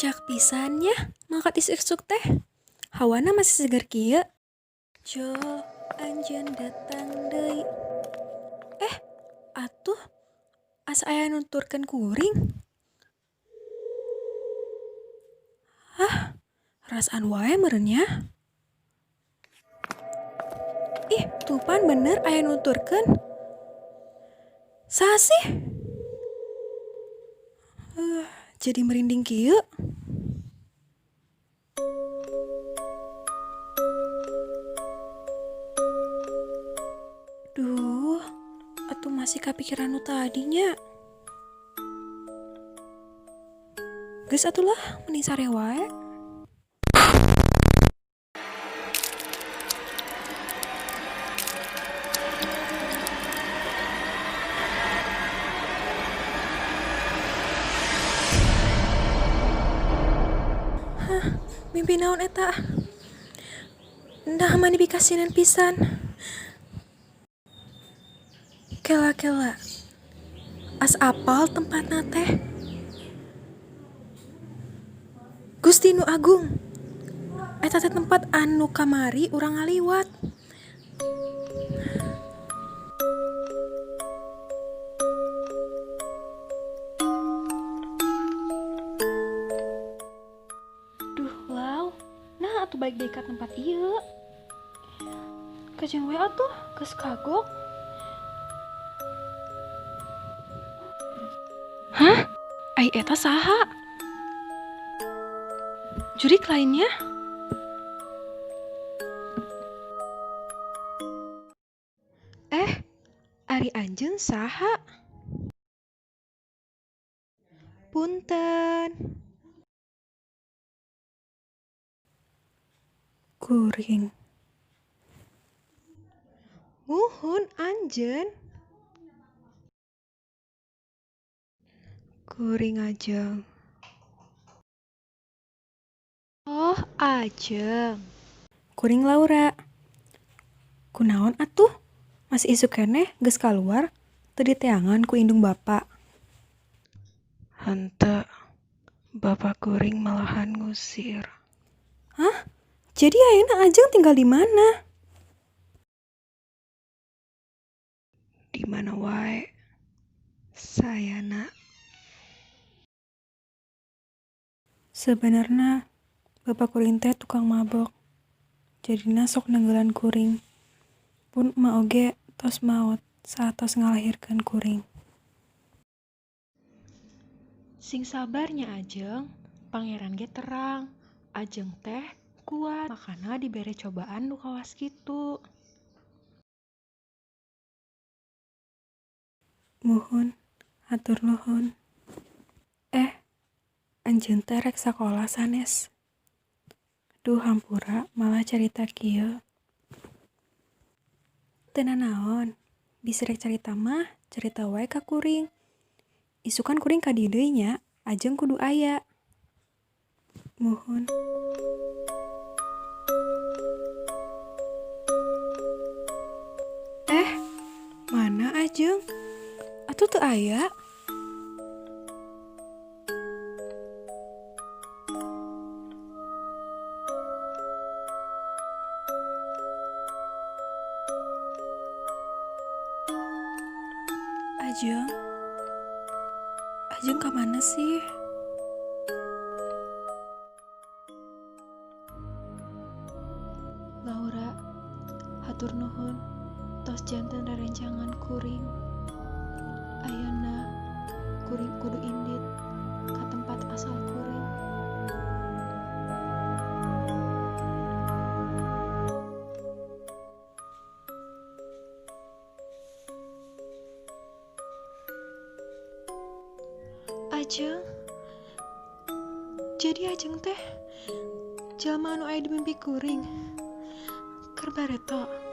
Kocak pisan nya mangkat isuk-isuk teh. Hawana masih segar kieu. Jol, anjeun datang deui. Eh, atuh asa aya nuturkeun kuring. Hah, rasaan wae meureun nya. Ih, tupan bener aya nuturkeun. Saha sih? Jadi merinding kieu. Duh, atuh masih kapikiran nu tadinya. Geus atulah, mending sare wae. Hah, mimpi naon eta? Nah, mani bikasinan pisan. Kela-kela. As apal tempatna teh. Gusti nu Agung. Eta teh tempat anu kamari urang ngaliwat. Duh, lau. Nah, atuh balik deui ka tempat ieu. Kajeng we atuh, geus kagok. Hah? Ai eta saha? Jurik lainnya? Ari anjeun saha? Punten. Kuring. Muhun anjeun. Kuring Ajeng. Oh, Ajeng. Kuring Laura. Kunaon atuh? Masih isuk keneh geus kaluar teu diteangan ku indung bapa. Henteu, bapa kuring malahan ngusir. Hah? Jadi ayeuna Ajeng tinggal di mana? Di mana wae? Sayana. Sebenarnya bapak kuring teh tukang mabok. Jadina sok nenggelan kuring. Pun emak oge tos maot saat tos ngalahirkeun kuring. Sing sabarnya Ajeng, pangeran ge terang. Ajeng teh kuat, makana dibere cobaan nu kawas kitu. Muhun, hatur nuhun. Anjeun teh rek sakola sanes. Duh hampura malah carita kieu. Teu nanaon, bisi rek carita mah carita wae ka kuring. Isukan kuring ka dieu deui nya, Ajeng kudu aya. Muhun. Mana Ajeng? Atuh teu aya? Ajeng? Ajeng ka mana sih? Laura, hatur nuhun tos janten rerencangan kuring. Ayeuna kuring kudu indit ka tempat asal kuring. Ajeng, jadi Ajeng teh jalma anu aya di mimpi kuring. Keur bareto.